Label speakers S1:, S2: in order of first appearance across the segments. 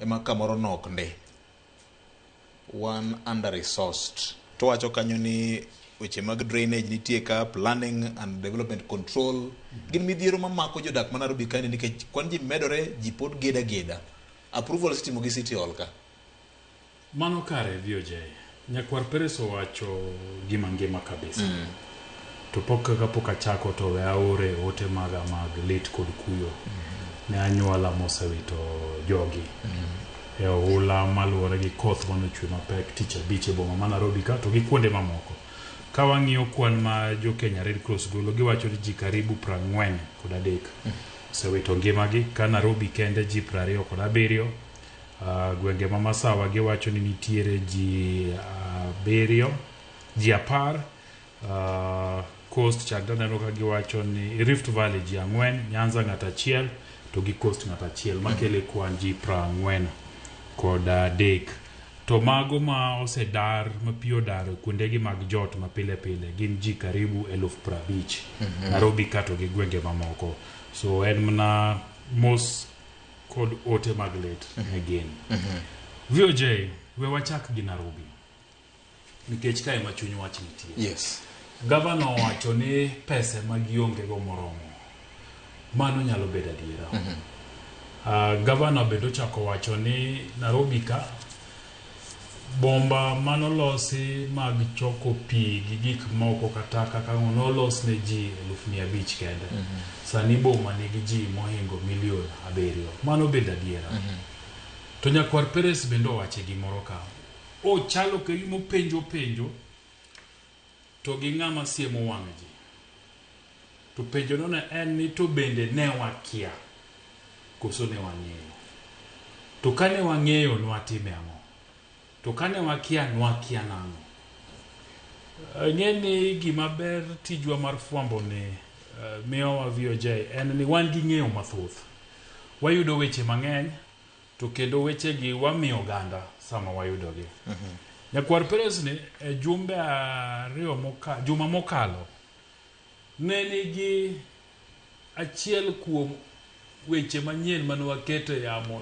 S1: Ema kamoro nok ndi. Wan under resourced. To wacho kanyo ni weche mag drainage nitie ka, planning and development control. Gin midhiero mamako jodak ma Nairobi kaendi nikech kwan ji medore, ji pod geda geda. Approvals itimo gi City Hall ka.
S2: Mano kare VOJ. Nyakwar Peres owacho gima ngima kabisa. To pok kapok achako to we aore ote maga mag lit kod kuyo ne anyuola mosewito jogi e ohula maluwore gi koth manochwe mapek tich abich e boma ma Nairobi ka to gi kuonde mamoko. Ka wang'iyo kwan ma jo Kenya Red Cross golo giwacho ni ji karibu 43 osewito ngimagi ka Nairobi kende ji 27. Gwenge ma Masawa giwacho ni nitiere ji abiriyo, ji 10. Coast chak aneno ka giwacho ni Rift Valley ji 4, Nyanza ng'ato achiel to gi Coast ng'ato achiel makele kwan ji 43. To mago ma osedar ma pi odar kuondegi mag jot ma pile pile gin ji karibu 50,000 Nairobi ka to gi gwenge mamoko. So en mana mos kod ote mag lit ne gin. VOJ, we wachak gi Nairobi. Nikech kae ma chuny wach nitie.
S1: Yes.
S2: Gavana owacho ni pesa ma gionge go moromo. Mano nyalo bedo adiera. Gavana bende ochako wacho ni Nairobi ka bomba manolosi mag choko pi gi gik moko kata kaka nolos ne ji 500,000 kende. Sani boma nigi ji mohingo milion 7. Mano bende adiera. To Nyakwar Peres bende owache gimoro ka. Ochalo ka gima openjo penjo to gi ng'ama siemo wang' ji. To penjo no ne en ni to bende ne wakia koso ne wang'eyo. To kane wang'eyo nwatime ang'o? To kane wakia nwakia nang'o? Ing'e ni gima ber tijwa mar fwambo ni miyowa VOJ en ni wan gi ng'eyo mathoth. Wayudo weche mang'eny to kendo wechegi wamiyo oganda sama wayudogi. Nyakwar Peres ni e jumbe ariyo juma mokalo ne nigi achiel kuom weche manyien mane waketo e yamo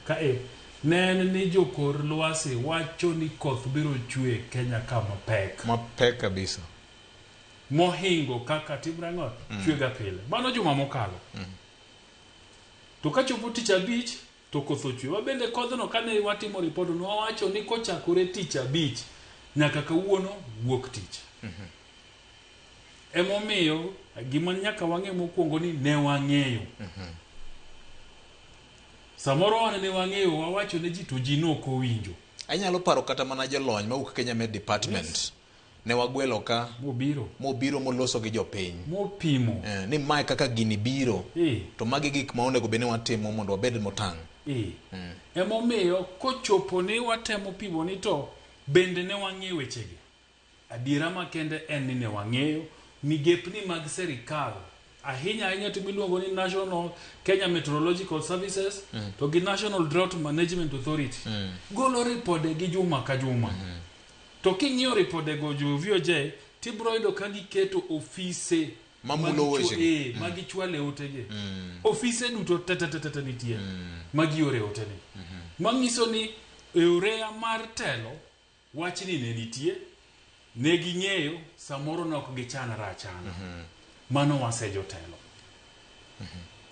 S2: kae ne en ni jokor lwasi wacho ni koth biro chwe Kenya ka mapek.
S1: Mapek kabisa.
S2: Mohingo kaka timre ang'o? Chwe ga pile. Mano juma mokalo. To kachopo tich abich to koth ochwe. Wabende kodhno kane watimo ripot no wawacho ni kochakore tich abich nyaka kawuono wuok tich. Emomiyo gima nyaka wang'e mokwongo ni ne wang'eyo. Samoro wan ne wang'eyo wawacho ne ji to ji nok owinjo.
S1: Anyalo paro kata mana jolony mawuok Kenya Met Department.
S2: Yes.
S1: Ne wagwelo ka
S2: mobiro
S1: mobiro moloso gi jopiny.
S2: Mopimo.
S1: Ni mae kaka gini biro. To magi gik ma onego bed ni watimo mondo wabed motang'.
S2: Emomiyo kochopo ni watemo pimo ni to bende ne wang'e wechegi. Adiera makende en ni ne wang'eyo migepni mag serikal ahinya ahinya to miluongo ni National Kenya Meteorological Services to gi National Drought Management Authority golo ripode gi juma ka juma. To king'iyo ripode go jo VOJ tibro yudo ka giketo ofise
S1: Mamulo weche.
S2: Magichwale otegi. Ofise duto te te te te nitie magiore oteni. Manyiso ni e oreya mar telo wachni ne nitie, ne ging'eyo, samoro ne ok gichanre achana. Mano wasejotelo.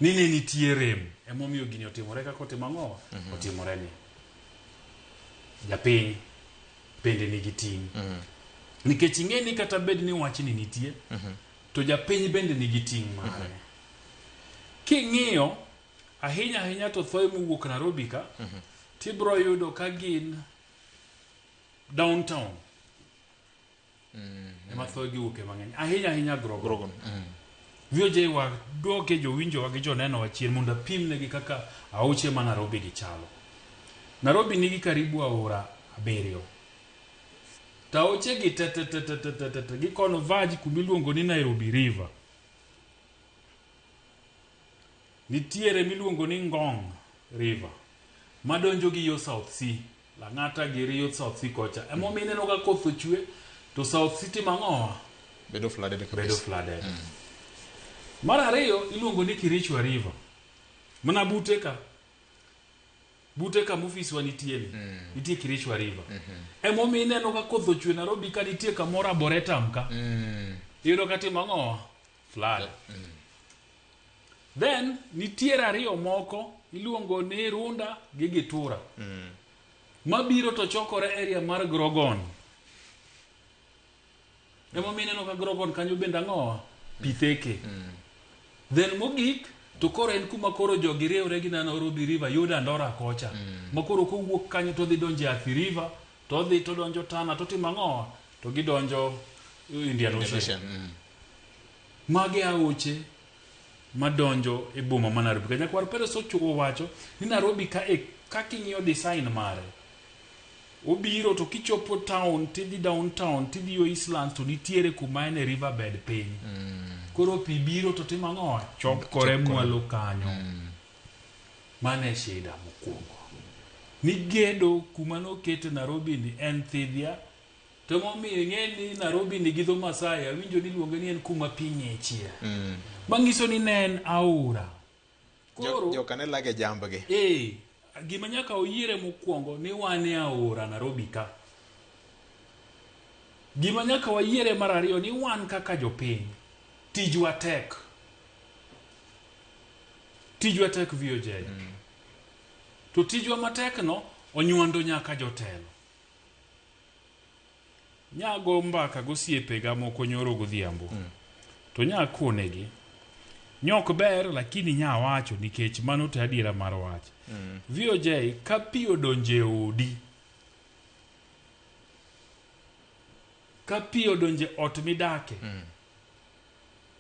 S2: Ni ne nitie rem, emomiyo gini otimore kaka otimo ang'o? Otimore ni. Japiny bende nigi ting'. Nikech ing'e ni kata bed ni wachni nitie, to japiny bende nigi ting' mare. King'iyo, ahinya ahinya to thoe mowuok Nairobi ka, tibro yudo ka gin downtown. Ema thoe giwuoke mang'eny. Ahinya ahinya Grogon. VOJ wa duoke jowinjowa gi joneno chien mondo apimnegi kaka aoche ma Nairobi gi chalo. Nairobi nigi karibu aora 7. To aoche gi te te te te te te te te gi converge kuma iluongo ni Nairobi River. Nitiere miluongo ni Ngong River madonjo gi yo South Sea. Lang'ata gi yo South Sea kocha. Emomiyo ineno ka koth ochwe to South Sea timo ang'owa?
S1: Bedo flooded kabisa.
S2: Bedo flooded. Mar ariyo iluongo ni Kirichwa River. Mana bute ka. Bute kama ofiswa nitie ni. Nitie Kirichwa River. Emomiyo ineno ka koth ochwe Nairobi ka nitie kamoro Arboretum ka. Iyudo ka timo ang'o? Flood. Then nitiere ariyo moko iluongo ni Runda gi Gitura. Mabiro to chokore area mar Grogon. Emomiyo ineno ka Grogon kanyo bende ang'owa? Pi theke. Then mogik to koro en kuma koro jogi riwre gi Nairobi River yudo Andora kocha. Ma koro kowuok kanyo to dhi donjo e Athi River, to odhi to donjo Tana to timo ang'owa? To gidonjo Indian Ocean.
S1: Ocean,
S2: Magi aoche madonjo e boma ma Nairobi. Ka Nyakwar Peres owacho ni Nairobi ka e kaka ing'iyo design mare, obiro to kichopo town tidhi downtown tidhi yo Eastlands to nitiere kuma en e riverbed piny. Koro pi biro to timo ang'o? Chokore mwalo kanyo. Mano e shida mokwongo. Ni gedo kuma nokete Nairobi ni en thidhia to emomiyo ing'e ni Nairobi ni gi dho Masai awinjo ni iluonge ni en kuma pi ng'ichie. Manyiso ni ne en aora. Koro
S1: Joka ne lage jambgi.
S2: ee, gima nyaka oyiere mokwongo ni wan e aora Nairobi ka. Gima nyaka wayiere mar ariyo ni wan kaka jopiny, tijwa tek. Tijwa tek VOJ. To tijwa matek no onywando nyaka jotelo. Nyago mbaka gosiepega moko nyoro godhiambo. To nya konegi. Nyok ber lakini nya wacho nikech mano to adiera mar wach. VOJ ka pi odonjo e odi, ka pi odonjo e ot midake,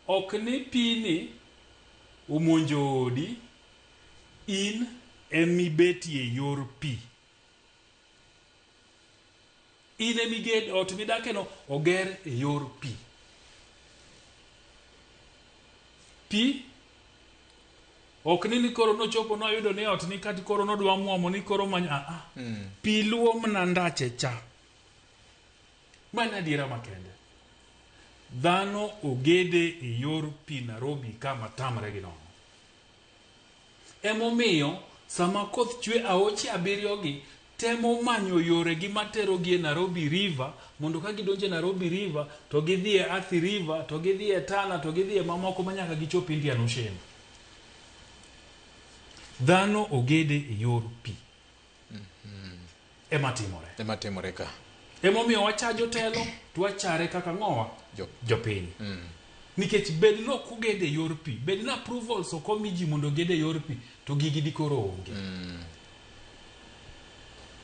S2: ok ni pi ni omonjo odi, in emibetie yor pi. In emiged ot midake no oger e yor pi. Pi ok ni ni koro nochopo noyudo ni ot ni kati koro nodwa muomo ni koro many a a. Pi luwo mana ndache cha. Mano adiera makende. Dhano ogede e yor pi Nairobi ka matamre gi nono. Emomiyo sama koth chwe aoche abiriyo gi temo manyo yoregi materogi e Nairobi River mondo ka gidonjo e Nairobi River to gidhi e Athi River to gidhi e Tana to gidhi e mamoko manyaka gichop Indian Ocean. Dhano ogede e yor pi. Ema timore.
S1: Ema timore ka.
S2: Emomiyo wacha jotelo to wachare kaka ng'owa jopiny. Nikech bed ni ok ogede e yor pi, bed ni approvals ok omi ji mondo oged e yor pi, to gigi dikoro onge.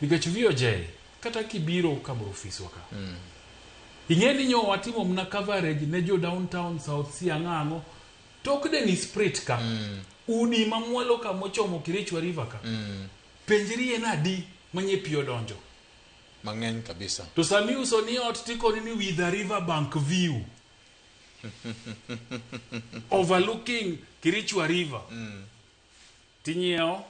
S2: Nikech VOJ, kata kibiro kamoro ofiswa ka, ing'e ni nyo watimo mana coverage ne jo downtown South C ang'o ang'o, tok Dennis Pritt ka, udi mamwalo ka mochomo Kirichwa River ka, penjri en adi manye pi odonjo.
S1: Mang'eny kabisa.
S2: To sami uso ni ot tikoni ni with a river bank view. Overlooking Kirichwa River. Tinyiewo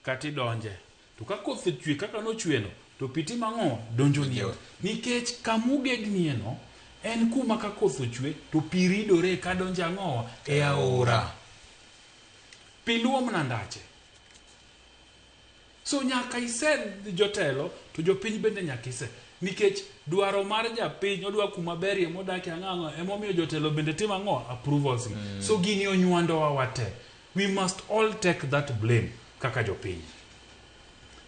S2: kata idonje. To ka koth ochwe kaka nochwe no, to pi timo ang'o? Donjo ni ot. Nikech kamugednie no, en kuma ka koth ochwe to pi ridore ka donjo ang'o? E aora. Pi luwo mana ndache. So nyaka ise jotelo to jopiny bende nyaka ise. Nikech dwaro mar japiny odwa kuma berie modakie ang'o ang'o emomiyo jotelo bende timo ang'o approvals gi. So gini onywandowa wate. We must all take that blame kaka jopiny.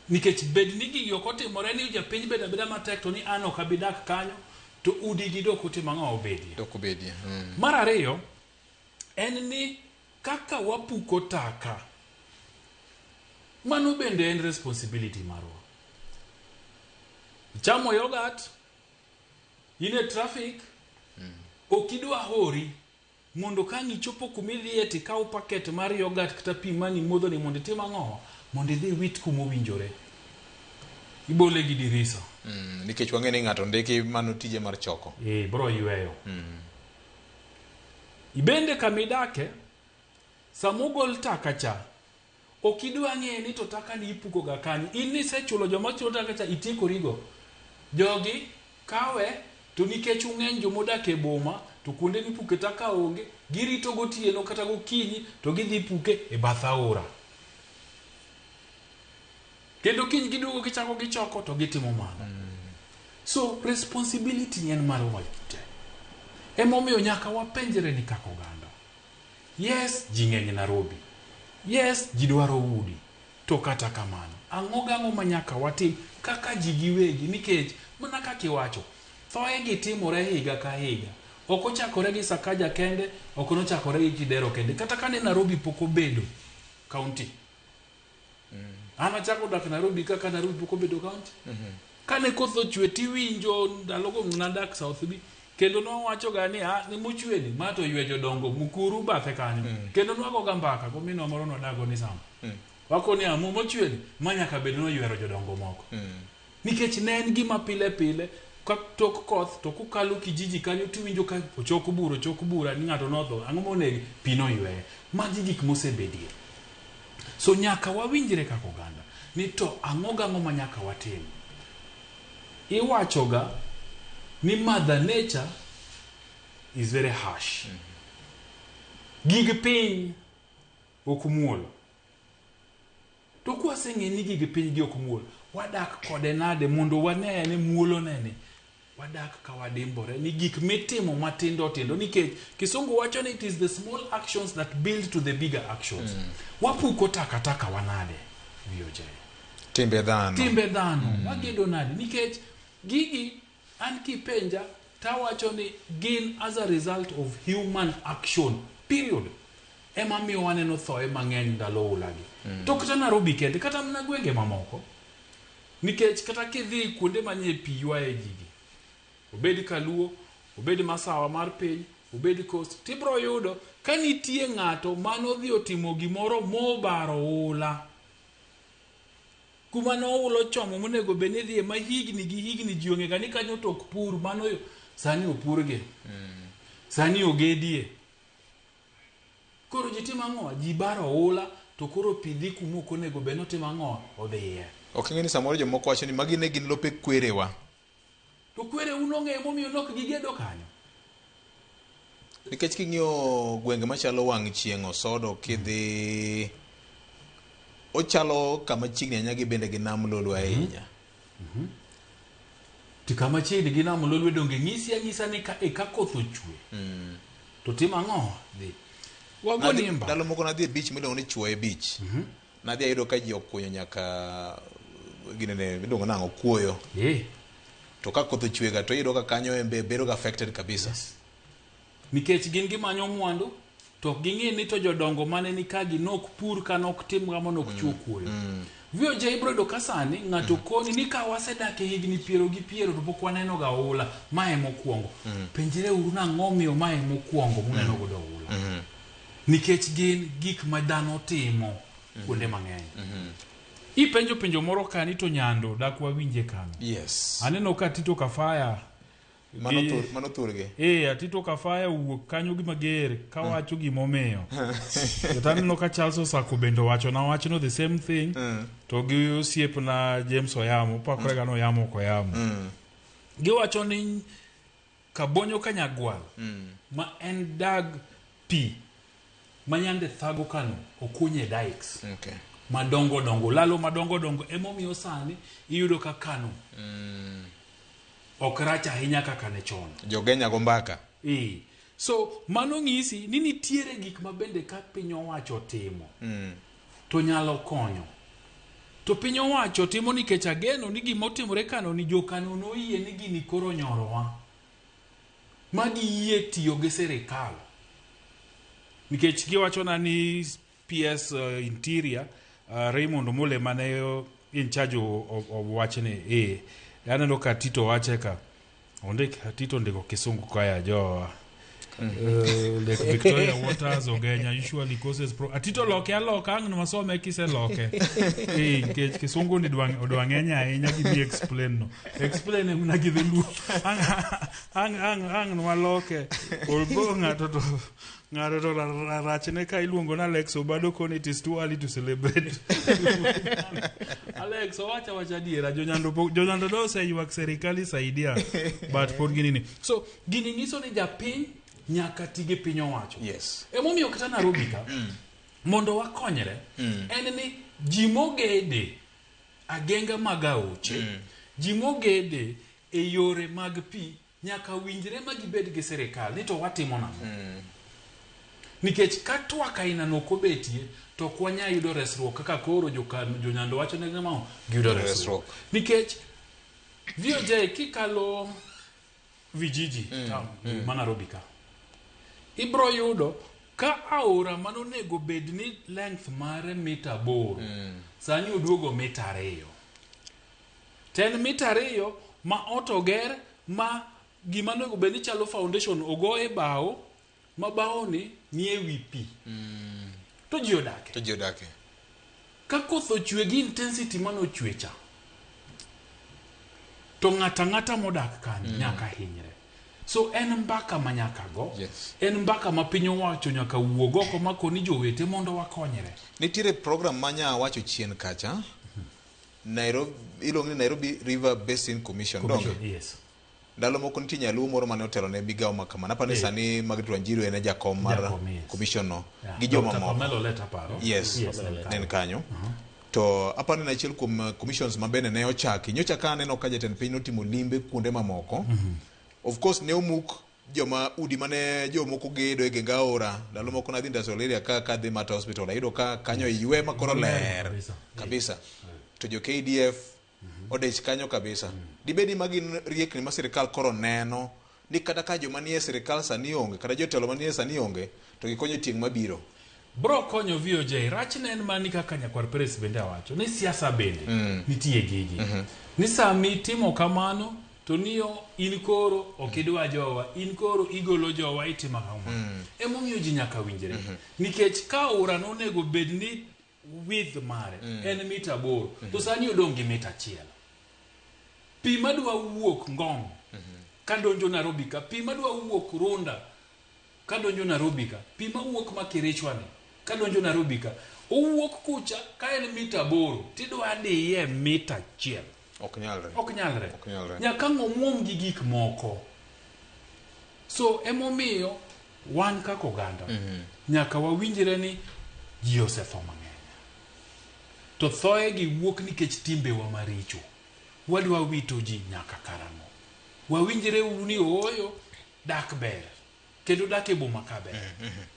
S2: Nikech bed ni gigi ok otimore ni japiny bed abeda matek to ni an ok abi dak kanyo to udi gi dok otimo ang'o obedie.
S1: Dok obedie.
S2: Mar ariyo en ni kaka wapuko taka mano bende en responsibility marwa. Ichamo yogurt, in e traffic, ok idwa hori mondo ka ang' ichopo kumidhiye tikaw paket mar yogurt kata pi mani modho ni mondo itim ang'o? Mondo idhi iwit kumowinjore. Ibole gi dirisa.
S1: Nikech wang'e ni ng'ato ndiki mano tije mar choko.
S2: Eh, bro yweyo. Ibende kamidake, sama ogol taka cha, ok idwa ng'eyo ni to taka ni ipuko ga kanye. In nisechulo joma chulo taka cha itiekorigo. Jogi kawe to nikech ung'eny jomodak e boma to kuonde mipuke taka onge, girito gotieno kata gokinyi to gidhi puke e bath aora. Kendo kiny giduogo gichako gichoko to gitimo mano. So responsibility en marwa te. Emomiyo nyaka wapenjre ni kaka oganda. Yes, ji ng'eny Nairobi. Yes, ji dwaro udi. To kata kamano, ang'o gang'o ma nyaka watim kaka ji giwegi nikech mana kaka iwacho, thoe gi timore higa ka higa. Ok ochakore gi Sakaja kende, ok nochakore gi Kidero kende. Kata kane Nairobi pok obedo county. An achako dak Nairobi kaka Nairobi pok obedo county. Kane koth ochwe tiwinjo ndalogo nadak South B kendo nwawacho ga ni ah, ni mochwe ni ma to ywe jodongo Mukuru bathe kanyo. Kendo nwagoga mbaka gominwa moro nwadakgo ni Sam. Wakoni ah, mochwe ni ma nyaka bed noywero jodongo moko. Nikech ne en gima pile pile ka tok koth to kukalo kijiji kanyo tiwinjo ka ochok bura ochok bura ni ng'ato notho ang'o monege pi noyweye. Magi gik mosebedie. So nyaka wawinjre kaka oganda ni to ang'o gang'o ma nyaka watim. Iwachoga ni mother nature is very harsh. Gig piny ok muol. To kwaseng'e ni gig piny gi ok muol, wadak kode nade mondo wane ni muolo neni wadak ka wadimbore ni gik mitimo matindo tindo nikech kisungu wacho ni it is the small actions that build to the bigger actions. Wapuko takataka wanade VOJ.
S1: Timbe dhano.
S2: Timbe dhano wagedo nade nikech gigi an kipenja tawacho ni gin as a result of human action period ema miyo waneno thoe mang'eny ndalo oulagi. To kata Nairobi kende kata mana gwenge mamoko nikech kata kidhi kuonde manie pi ywaye gigi obed kaluo obed masawa mar piny obed coast tibro yudo ka nitie ng'ato manodhi otimo gimoro mobaro oula kuma noula ochomo monego bed ni idhiye ma higni gi higni ji ong'e ga ni kanyo to ok pur mano sani opurgi sani ogedie koro ji timo ang'o ji baro oula to koro pi dhi kuma ok onego bed ni otimo ang'o odhiye
S1: Ok ing'e ni samoro jomoko wacho ni magi ne gin lope kwerewa.
S2: To kwereu nong'eyo momiyo nok gigedo kanyo.
S1: Nikech king'iyo gwenge machalo wang' chieng' Osodo kidhi ochalo kama chiegni ahinya gi bende gi nam Lolwe ahinya.
S2: To kama chiegni gi nam Lolwe donge ng'isi anyisa ni ka, e ka koth ochwe. To timo ang'o? Dhi. Wago nimba.
S1: Ndalo moko nadhi e beach miluongo ni Chuoye Beach. Nadhi ayudo ka ji okunyo nyaka ginene iluongo nang'o kuoyo. To ka koth ochwe ga to iyudo ka kanyo embe bedo ga affected kabisa.
S2: Nikech gin gimanyo mwandu to ok ging'i ni to jodongo mane ni ka gi nok pur ka nok tim gamo nok chuo kuoyo. VOJ ibro yudo ka sani ng'ato koni ni ka wasedak e higni piero gi piero to pok waneno ga oula mae mokwongo. Penjre uru nang'o miyo mae mokwongo muneno godo oula. Nikech gin gik ma dhano timo kuonde mang'eny. Ipenjo penjo moro kani to nyando dak wawinje kanyo.
S1: Yes.
S2: Aneno ka Tito Kafaya
S1: Mano thur, mano thurgi.
S2: Atito Kafaya owuok kanyo gi mager kawacho gimomiyo. To aneno ka Charles Osako bende owacho na wachno the same thing. To gi osiepna James Oyamo, pakore ga ni Oyamo ok Oyamo. Giwacho ni Kabonyo Kanyagwal ma en dag pi ma yande thago kano okunye dikes. Madongo dongo, lalo madongo dongo emomiyo sani iyudo ka Kano ok rach ahinya kaka ne chon.
S1: Jogenya go mbaka.
S2: So mano ng'isi ni nitiere gik ma bende ka piny owacho timo to nyalo konyo. To piny owacho timo nikech ageno ni gima otimore Kano ni jo Kano noyie ni gini koro nyorowa. Ma giyie tiyo gi sirikal. Nikech giwachona ni PS Interior Raymond Omole mane in charge of wachni. Aneno ka Tito wache ka. Ondik Tito ndiko kisungu kaya jowa. Lake Victoria waters Ogenya usually causes pro Atito loke aloka ang' nwasome kiseloke. Nikech kisungu ni dwa odwa ng'eny ahinya gibi explain no. Explain e mana gi dholuo. Ang' ang' ang' nwaloke. Although ng'ato to ng'ato to rachne ka iluongo na Alex Obado koni it is too early to celebrate. Alex owacho awacha adiera jonyando pok jonyando do oseywak serikali saidia but pod ginini. So gini nyiso ni japiny nyaka ti gi piny owacho.
S1: Yes.
S2: Emomiyo kata Nairobi ka mondo wakonyre en ni ji mogede Agenga mag aoche, ji mogede e yore mag pi nyaka winjre ma gibed gi sirikal ni to watimo nang'o. Nikech ka twak ainano ok obetie to ok wanyal yudo resruok kaka koro jonyando wacho ni ma giyudo resruok. Nikech VOJ kikalo vijiji town ma Nairobi ka ibro yudo ka aora manonego bed ni length mare mita 8 sani oduogo mita 2. To en mita 2 ma ot oger ma gima onego bed ni chalo foundation ogo e bao ma bao ni nie wi pi. To ji odake.
S1: To ji odake.
S2: Ka koth ochwe gi intensity manochwe cha, to ng'ato ang'ata modak kanyo nyaka hinyre. So en mbaka ma nyaka go. En mbaka ma piny owacho nyaka wuog oko makoni jowete mondo wakonyre.
S1: Nitiere program ma nya wacho chien kacha. Nairobi, iluongo ni Nairobi River Basin Commission.
S2: Commission, yes.
S1: Ndalo moko nitie nyaluo moro mane otelo ne migawo ma kamano. Aparo ni sani Margaret Wanjiru en e jakom mar
S2: Jakom, yes.
S1: commission no. Gi joma
S2: Dr.
S1: moko.
S2: Pamela Olet aparo.
S1: Yes,
S2: Yes,
S1: ne en kanyo. To aparo ni en achiel kuom commissions ma bende ne ochaki. Nyocha ka aneno ka jatend piny notimo limbe kuonde mamoko. Of course ne omuk joma udi mane jomoko gedo e geng aora. Ndalo moko nadhi industrial area ka kadhi Mater Hospital ayudo ka kanyo ywe ma koro ler
S2: Kabisa.
S1: kabisa. To jo KDF odich kanyo kabisa. Dibed ni magi riekni ma sirikal koro neno ni kata ka joma nie sirikal sani onge, kata jotelo manie sani onge, to gikonyo tieng' mabiro.
S2: Bro konyo VOJ. Rachne en mani kaka Nyakwar Peres bende awacho ni siasa bende nitie gigi. Ni sami itimo kamano to niyo in koro ok idwa jowa, in koro igolo jowa itimo ang'o. Emomiyo ji nyaka winjre. Nikech ka aora nonego bed ni width mare en mita 8 to sani odong' gi mita 1. Pi madwa wuok Ngong kadonjo Nairobi ka, pi madwa wuok Runda kadonjo Nairobi ka, pi mawuok Makirichwa ni kadonjo Nairobi ka, owuok kucha ka en mita 8 tidwa diye mita 1.
S1: Ok nyalre.
S2: Ok nyalre.
S1: Ok nyalre.
S2: Nyaka ng'omuom gi gik moko. So emomiyo wan kaka oganda nyaka wawinjre ni ji osetho mang'eny. To thoe gi wuok nikech timbewa maricho. Wadwa wito ji nyaka karang'o. Wawinjre uru ni ooyo dak ber. Kendo dak e boma ka ber.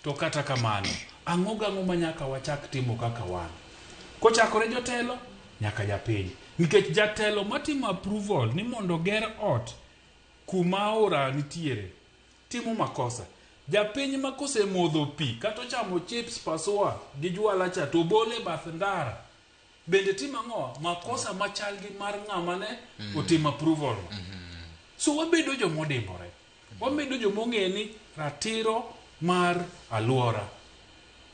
S2: To kata kamano, ang'o gang'o ma nyaka wachak timo kaka wan. Kochakore jotelo, nyaka japiny. Nikech jatelo matimo approval ni mondo ger ot kuma aora nitiere, timo makosa. Japiny ma kosemodho pi kata ochamo chips pasua gi jwala cha to bole bath ndara, bende timo ang'o? Makosa machal gi mar ng'ama ne otimo approval. So wabedo jomodimbore. Wabedo jomong'e ni ratiro mar aluora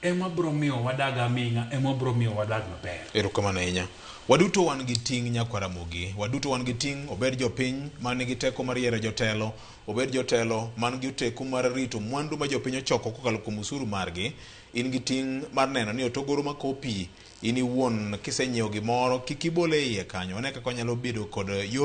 S2: ema bro miyo wadag aming'a, ema bro miyo wadag maber.
S1: Erokamano ahinya. Waduto wan gi ting' Nyakwar Ramogi. Waduto wan gi ting' obed jopiny man gi teko mar yiero jotelo, obed jotelo man gi oteku mar rito mwandu ma jopiny ochoko kokalo kuom usuru margi. In gi ting' mar neno ni otogoro mako pi in iwuon kisenyiewo gimoro kik ibole iye kanyo. Wane kaka wanyalo bedo kod yo.